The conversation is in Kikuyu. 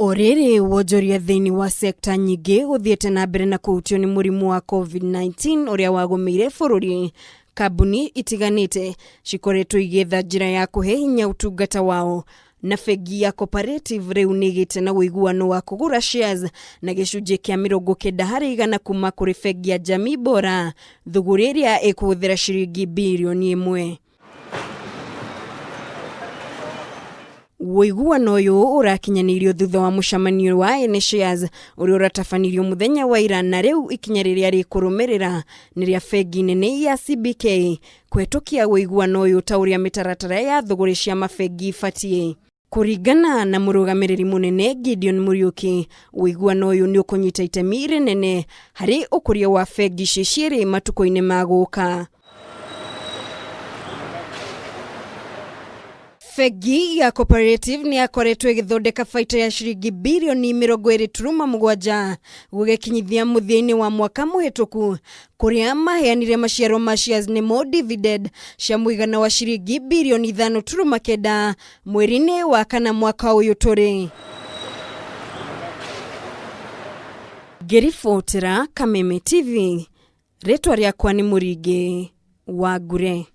O rĩrĩ wonjoria thĩinĩ wa sekta nyingĩ ũthiĩte na mbere na kũhutio nĩ mũrimũ wa COVID-19 ũrĩa wagũmĩire bũrũri, kambuni itiganĩte cikoretwo igĩetha njĩra ya kũhe hinya ũtungata wao na bengi ya Cooperative rĩu nĩ ĩgĩte na ũiguano wa kũgũra shares na gĩcunjĩ kĩa 90% kuma kũrĩ bengi ya Jamii Bora, thũgũrĩ ĩrĩa ĩkũhũthĩra ciringi birioni ĩmwe. Ũiguano ũyũ ũrakinyanĩirio thutha wa mũcemanio wa ene shares ũrĩa ũratabanirio mũthenya wa ira na rĩu ikinya rĩrĩa rĩkũrũmĩrĩra nĩ rĩa bengi nene ya CBK kũhetũkia ũiguano ũyũ ta ũrĩa mĩtaratara ya thũgũrĩ cia mabengi ibatiĩ. Kũringana na mũrũgamĩrĩri mũnene Gideon Muriuki, ũiguano ũyũ nĩ ũkũnyita itemi rĩnene harĩ ũkũria wa bengi ciĩ cierĩ matukũ-inĩ ma gũka. Bengi ya Cooperative nĩ yakoretwo ĩgĩthondeka baita ya ciringi birioni 27 gũgĩkinyithia mũthia-inĩ wa mwaka mũhĩtũku kũrĩa maheanire maciaro ma shares nĩmo dividend cia mũigana wa ciringi birioni 5.9 mweri-inĩ wa kana mwaka ũyũ tũrĩ. Ngĩribotera Kameme TV, rĩtwa rĩakwa nĩ Mũringĩ wa Ngure.